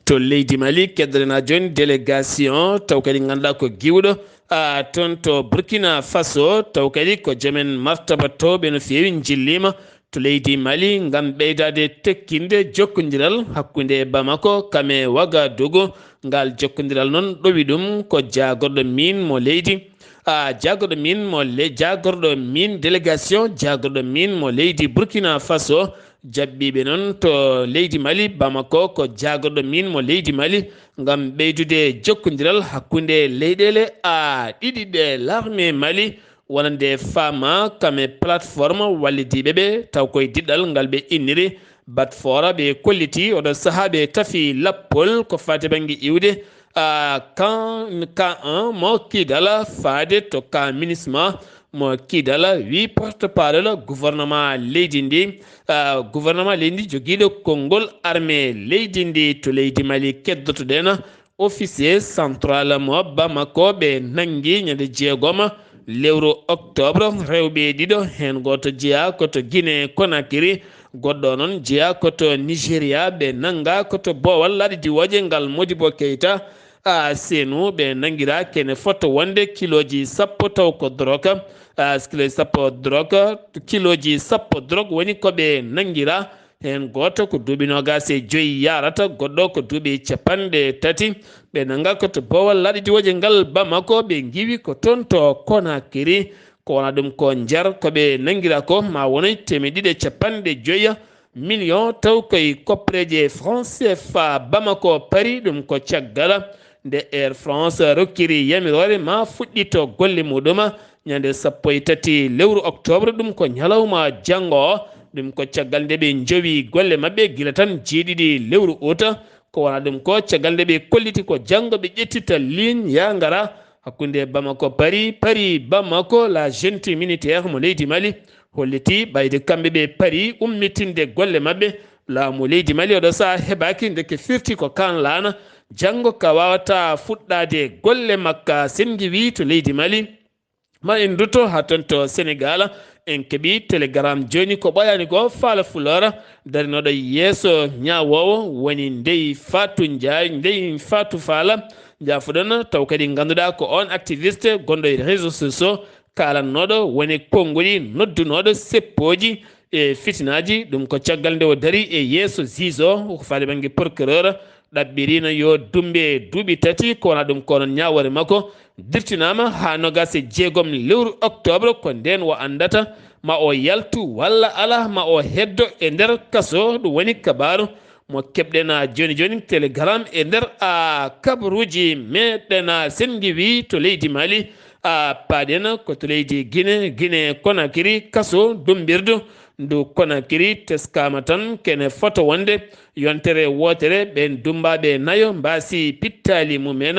To leydi Mali, keddoɗen haa jooni délégation, taw kadi ngannduɗaa ko giwɗo, ah, toon to Burkina Faso, taw kadi ko joom en martaba towɓe no feewi njilliima to leydi Mali ngam ɓeydaade tekkinde jokkondiral hakkunde Bamako kam e Wagadugu. Ngal jokkondiral noon ɗowi ɗum ko jaagorɗo miin mo leydi, ah, jaagorɗo miin mo le-, jaagorɗo miin délégation, jaagorɗo miin mo leydi Burkina Faso, jaɓɓiiɓe noon to leydi Mali, Bamako, ko jaagorɗo miin mo leydi Mali ngam ɓeydude jokkondiral hakkunde leyɗeele, ah, ɗiɗi ɗe, l'armée Mali, wonande Fama kam e plateforme wallidiiɓe ɓe, taw koye diɗɗal ngal ɓe inniri Batfora. Ɓe kolliti oɗo sahaa ɓe tafi lappol ko faati bannge iwde, ah, kan, ka un mo Kidala faade to ka minisma mo Kidala, wi porte-parole gouvernement leydi ndi, ah, gouvernement leydi ndi jogiiɗo konngol armée leydi ndi to leydi Mali. Keddotoɗen officier central mo Bamako ɓe nanngi ñande jeegom Lewru octobre, rewɓe ɗiɗo, heen gooto jeyaa ko to Guinée Conakry, goɗɗo noon jeyaa ko to Nigeria. Ɓe nanngaa ko to boowal laaɗe diwooje ngal Modibo Keita, a, Senu. Ɓe nanngiraa kene fota wonde kilooji sappo taw ko drogue, a, kilo sappo drogue, kilooji sappo drogue woni ko ɓe nanngiraa. Heen gooto ko duuɓi noogaas e joyi yahrata, goɗɗo ko duuɓi capanɗe tati. Ɓe nanngaa ko to boowal laaɗe diwooje ngal Bamako, ɓe ngiwi ko toon to Conakry. Ko wona ɗum ko njar ko ɓe nanngiraa ko, ma wonay teemeɗe ɗiɗi e capanɗe joyi million, taw koye koppareeje franc C F A. Bamako, Paris, ɗum ko caggal nde Air France rokkiri yamiroore ma fuɗɗito golle muɗum ñande sappo e tati lewru octobre, ɗum ko ñalawma janngo o. Ɗum ko caggal nde ɓe njowi golle maɓɓe gila tan jeeɗiɗi lewru août. Ko wona ɗum ko caggal nde ɓe kolliti ko janngo ɓe ƴettita ligne ya ngara hakkunde Bamako, Paris, Paris, Bamako. La Junte militaire mo leydi Mali holliti ɓayde kamɓe ɓe parii ummitinde golle maɓɓe. Laamu leydi Mali oɗo sahaa heɓaaki ndeke firti ko kaan laana. Janngo ka waawata fuɗɗaade golle makka, Sen Ngiwi to leydi Mali. Ma en ndutto haa toon to Senegaal, en keɓii telegram jooni ko ɓooyaani ko Faala Fuloor, darinooɗo yeeso ñaawoowo woni Ndey Faatu Njaay, Ndey Faatu Faala, njaafuɗon, taw kadi ngannduɗaa ko oon activiste gonɗo e réseaux sociaux, kaalannooɗo woni konnguɗi, noddunooɗo seppooji e fitinaaji. Ɗum ko caggal nde o darii e yeeso juge o, ko faade bannge procureur, ɗaɓɓiriino yo dumbe duuɓi tati, ko wona ɗum ko noon ñaawoore makko dirtinaama haa noogaas e jeegom lewru octobre. Ko ndeen o anndata ma o yaltu walla alaa, ma o heddo e nder kaso. Ɗum woni kabaaru mo keɓɗen jooni jooni telegram e nder a kabaruuji meɗen. Sen Ngiwi to leydi Mali, a paaɗen ko to leydi Guinée, Guinée Conakry, kaso dumbirdu ndu Conakry. Teskaama tan kene fota wonde yontere wootere, ɓeen dummbaaɓe nayo mbaasi pittaali mumen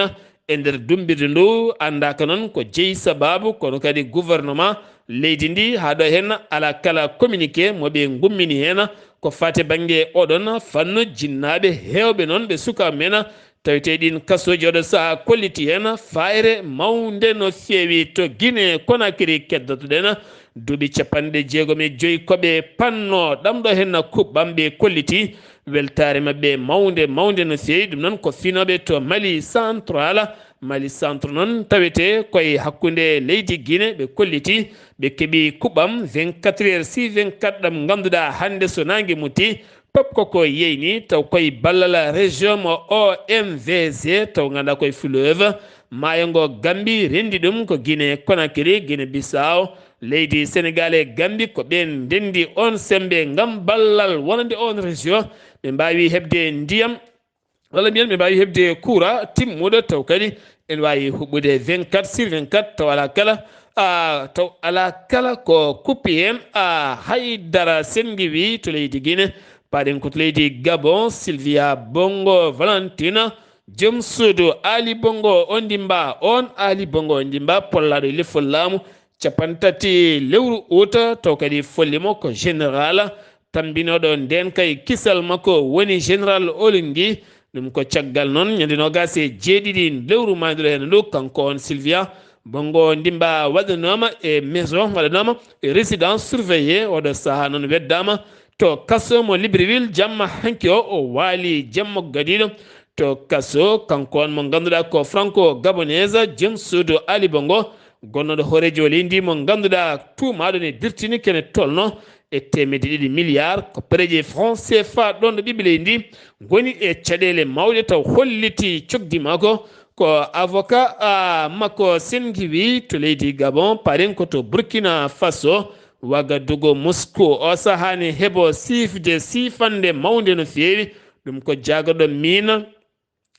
e nder dumbirdu ndu. Anndaaka noon ko jeyi sabaabu, kono kadi gouvernement leydi ndi haa ɗo heen alaa kala communiqué mo ɓe ngummini heen ko faati bannge oɗon fannu. Jinnaaɓe heewɓe noon ɓe sukaaɓe men tawetee ɗiin kasooji oɗo sahaa kolliti heen faayre mawnde no feewi to Guinée Conakry. Keddotoɗen duuɓi capanɗe jeegom e joyi ko ɓe panno ɗam ɗo heen kuɓɓam, ɓe kolliti weltaare maɓɓe mawnde, mawnde no feewi. Ɗum noon ko finooɓe to Mali Central. Mali Centre noon tawetee koye hakkunde leydi Guinée, ɓe kolliti ɓe keɓi kuɓɓam vingt-quatre heures sur vingt-quatre, ɗam ngannduɗaa hannde so naange muti, pop koko yeyni, taw koye ballal région mo O M V G, taw ngannduɗaa koye fleuve maayo ngo Gambie renndi ɗum ko Guinée Conakry, Guinée Bissau, leydi Senegal e Gambie, ko ɓeen ndenndi oon semmbe ngam ballal wonande oon région. Ɓe mbaawi heɓde ndiyam, walla mbiyen ɓe mbaawi heɓde courant timmuɗo, taw kadi ene waawi huɓɓude vingt-quatre sur vingt-quatre, taw alaa kala, a, taw alaa kala ko kuppi heen. A, hay dara. Sen Ngiwi to leydi Guinée, paaɗen ko to leydi Gabon, Sylvia Bongo Valentina, joom suudu Ali Bongo Ondimba, oon Ali Bongo Ondimba pollaaɗo e lefol laamu, capanɗe tati lewru août, taw kadi folli mo ko général tambinooɗo ndeen kay kisal makko woni général Olingi. Ɗum ko caggal noon ñande noogaas e jeeɗiɗi lewru maayduɗo heen ndu, kanko oon Sylvia Bongo Ndimba waɗanooma e maison, waɗanooma e résidence surveillée. Oɗo sahaa noon weddaama to kaso mo Libreville jamma hanki o, o waali jamma gadiiɗo to kaso. Kanko on mo ngannduɗaa ko franco-gabonese, joom suudu Ali Bongo, gonnooɗo hooreejo leydi ndi mo ngannduɗaa tuumaaɗo ne dirtini kene tolno e teemedde ɗiɗi milliard ko pereje franc C F A, ɗon ɗo ɓiɓɓe leydi ndi ngoni e caɗeele mawɗe, taw holliti cogdi makko ko avocat, a, makko Sen Ngiwi to leydi Gabon, paren ko to Burkina Faso, Wagadugu, Moscou. O sahaa ne heɓo siifde siifande mawnde no feewi. Ɗum ko jaagorɗo miina,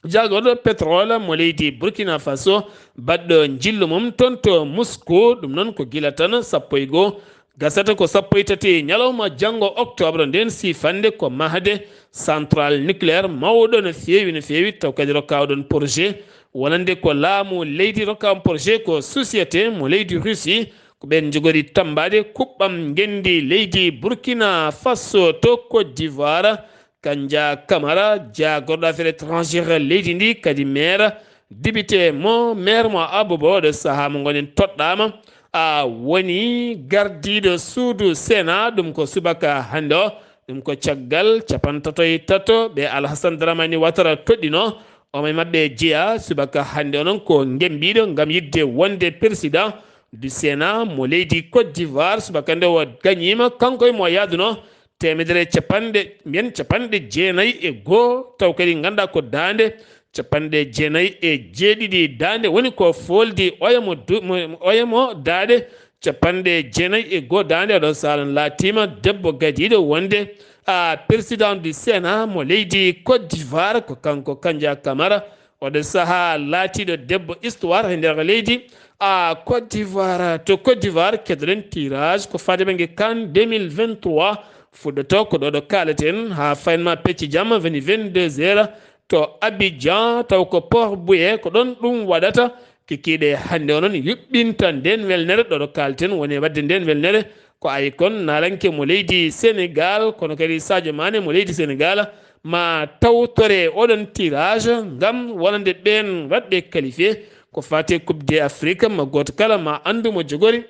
jaagorɗo pétrole mo leydi Burkina Faso, baɗɗo njillu mum toon to Moscou. Ɗum noon ko gila tan sappo e goo, gasata ko sappo e tati ñalawma janngo octobre nden, siifande ko mahde central nucléaire mawɗo no feewi, no feewi, taw kadi rokka oɗon projet wonande ko laamu leydi rokka on projet, ko société mo leydi Russie, ko ɓen njogori tambaade kuɓɓam ngenndi leydi Burkina Faso to Côte d'Ivoire. Kanja Kamara, jaagorɗo affaire étrangère leydi ndi, kadi maire, député mo, maire mo Abobo, ɗo sahaa mo ngonen toɗɗaama, a woni gardiiɗo suudu Sena. Ɗum ko subaka hannde o, ɗum ko caggal capantato e tato ɓe Alhasan Dramani Watara toɗɗino. Omo e maɓɓe jeya subaka hannde o noon ko ngembiiɗo ngam yiɗde wonde président du Sénat mo leydi Côte d'Ivoire. Subaka nde o gañiima, kanko e mo yaaduno teemedere e capanɗe, mbiyen capanɗe jeenayi e goo, taw kadi ngannduɗaa ko daande capanɗe jeenayi e jeeɗiɗi daande, woni ko fooldi oya mo du-, mo, oya mo daaɗe capanɗe jeenayi e goo daande. Oɗo saalan laatiima debbo gadiiɗo wonde, a, président du Sénat mo leydi Côte d'Ivoire, ko kanko Kanja Kamara. Oɗo sahaa laatiiɗo debbo histoire e nder leydi, a, Côte d'Ivoire. To Côte d'Ivoire, keɗoɗen tirage ko faade bannge CAN deux mille vingt-trois, fuɗɗoto ko ɗo ɗo kaaleten haa faynma pecci jamma, woni vingt-deux heures to Abidjan, taw ko Port Bouët, ko ɗon ɗum waɗata. Kikiiɗe hannde o noon yuɓɓinta ndeen welnere, ɗo ɗo kaalten woni e waɗde ndeen welnere. Ko Akon Naalanke mo leydi Senegal, kono kadi Sadio Mané mo leydi Senegal, ma tawtore oɗon tirage ngam wonande ɓeen waɗɓe qualifié ko faati Coupe d'Afrique, ma gooto kala ma anndu mo jogori,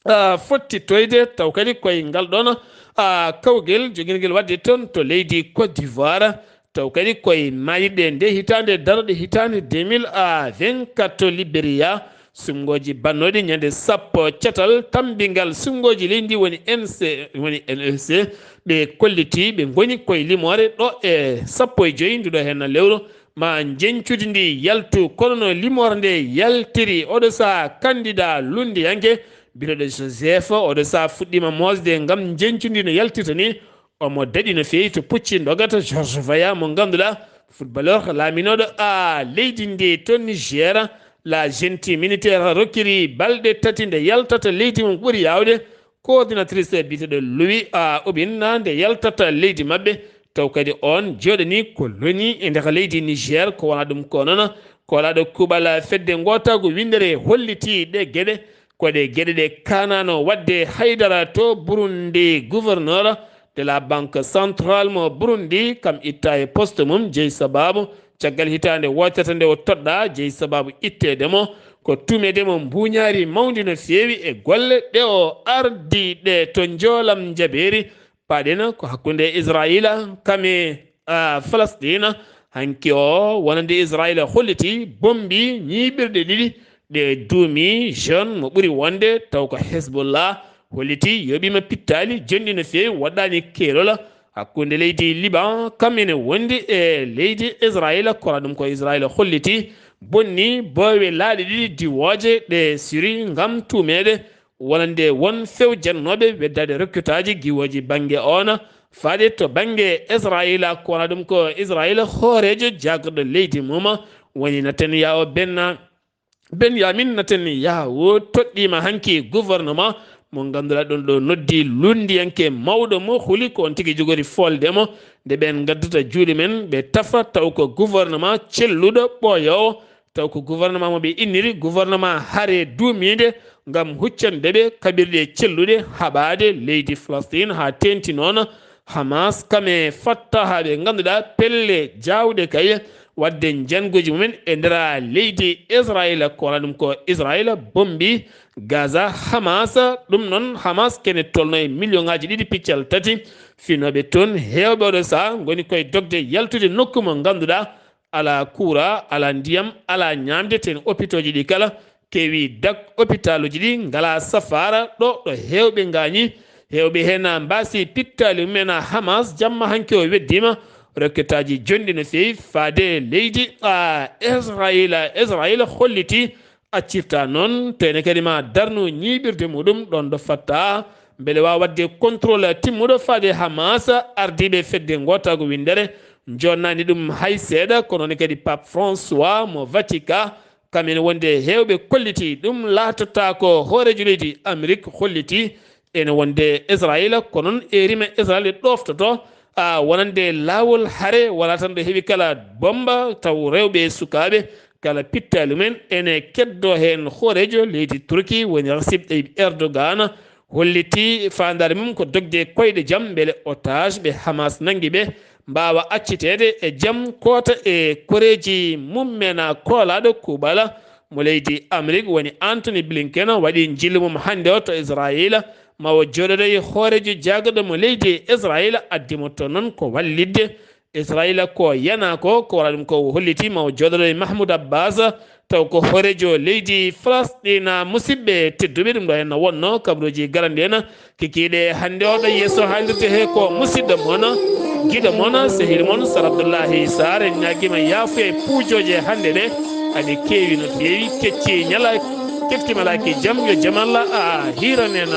a, fottitoyde, taw kadi koye ngal ɗoon, a, kawgel jogingel waɗde toon to leydi Côte d'Ivoire, taw kadi koye maayirɗe nde hitaande, darnde hitaande deux mille vingt-quatre to Liberia. Suɓngooji bannooɗi ñande sappo catal tammbingal suɓngooji leydi ndi woni N C, woni N E C, ɓe kolliti ɓe ngoni koye limoore ɗo e sappo e joy nduɗo heen lewru. Ma njeñcudi ndi yaltu, kono no limoore nde yaltiri, oɗo sahaa candidat lunndiyanke biyeteeɗo Joseph, oɗo sahaa fuɗɗiima moosde ngam njeñcudi no yaltirta ni. Omo daɗi no feewi to pucci ndogata George Weah mo ngannduɗaa footballeur laaminooɗo a leydi ndi to Niger. La Junte militaire rokkiri balɗe tati nde yaltata leydi mum ɓuri yaawde. Coordinatrice biyeteeɗo Louis a Obin nde yaltata leydi maɓɓe. Taw kadi oon jooɗanii ko loni e nder leydi Niger, ko wonaa ɗum ko noon. Koolaaɗo kuuɓal fedde ngootaagu winndere holliti ɗe geɗe. Ko ɗe geɗe ɗe kaanaano waɗde haydara to Burundi. Gouverneur de la Banque Centrale mo Burundi, kam itta e poste mum, jeyi sabaabu caggal hitaande wootere nde o toɗɗaa, jeyi sabaabu itteede mo, ko tuumeede mo mbuuñaari mawndi no feewi e golle ɗe o ardii ɗe to njoolam njabeeri. Paaɗen ko hakkunde Israayiila kam e, a, Falasɗiina. Hanki o, wonande Israayiila holliti bommbi ñiiɓirɗe ɗiɗi ɗe duumi jeune mo ɓuri wonde, taw ko Hezbollah, holliti yoɓiima pittaali jonɗi no feewi, waɗɗaani keerol hakkunde leydi Liban, kam ene wondi e leydi Israayiila, kono ɗum ko Israayiila holliti bonni boowe laaɗe ɗiɗi diwooje ɗe Siri ngam tuumeede wonande won fewjannooɓe weddaade rokkitaaji giwooji bannge oon. Faade to bannge Israayiila, ko wonaa ɗum ko Israayiila hooreejo jaagorɗo leydi mum woni Netanyahu Benna-, Benyamin Netanyahu toɗɗiima hanki gouvernement mo ngannduɗaa ɗum ɗo noddi lunndiyanke mawɗo mo huli ko on tigi jogori foolde mo nde ɓeen ngaddata juuɗe men ɓe tafa taw ko gouvernement celluɗo ɓooyoowo. Taw ko gouvernement mo ɓe inniri gouvernement hare duumiinde ngam huccande ɓe kaɓirɗe celluɗe haɓaade leydi Falastiin haa teeŋti noon Hamas kam e Fattah ɓe ngannduɗaa pelle jaawɗe kay waɗde njannguuji mumen e nder leydi Israayiila, ko wonaa ɗum ko Israayiila bommbi Gaza. Hamas, ɗum noon Hamas kene tolno e miliyoŋaaji ɗiɗi piccal tati finooɓe toon, heewɓe oɗo sahaa ngoni koye dogde yaltude nokku mo ngannduɗaa alaa kuura, alaa ndiyam, alaa ñaamde, teen opitooji ɗi kala keewi dak, opitaaluuji ɗi ngalaa safaara, ɗo, ɗo heewɓe ngaañi, heewɓe heen mbaasi pittaali mumen. Hamas jamma hanki o weddiima rokketaaji jonɗi no feewi faade leydi, a, Israayiila. Israayiila holliti accirta noon, teene kadi ma darnu ñiiɓirde muɗum ɗoon ɗo Fattah, mbele waawa waɗde contrôle timmuɗo faade Hamas. Ardiiɓe fedde ngootaagu winndere njonnaani ɗum hay seeɗa, ko noon kadi Pape François mo Vatican, kam ene wonde heewɓe kolliti ɗum laatotaako hooreejo leydi Amerik holliti ene wonde Israayiila, ko noon e rime Israayiila ɗoftoto, a, wonande laawol hare, wonaa tan ɗo heɓi kala bommba, taw rewɓe e sukaaɓe kala pittaali mumen ene keddo heen. Hooreejo leydi Turki woni Recep Tayyip Erdogan holliti faandaare mum ko dogde koyɗe jam mbele otage ɓe Hamas nanngi ɓe mbaawa acciteede e jam koota e koreeji mum. Men a koolaaɗo kuuɓala mo leydi Amrik woni Anthony Blinken waɗi njillu mum hannde o to Israayiila. Ma o jooɗodoy hooreejo jaagorɗo mo leydi Israayiila, addi mo to noon ko wallitde Israayiila ko yana ko, ko wala ɗum ko o holliti. Ma o jooɗodoy Mahmoud Abbas, taw ko hooreejo leydi Falasɗiina. Musidɓe tedduɓe, ɗum ɗo henna wonno kabaruuji garanɗi en. Kikiiɗe hannde oɗo yeeso haalirde he ko musidɗo mon, giɗo mon, sehil mon, Sar Abdullahi Sarr. En ñaagiima yaafuya e puujooje hannde ɗe, aɗe keewi no feewi. Kecci ñala, kefti malaaki jam, yo jam Allah a hiiran en.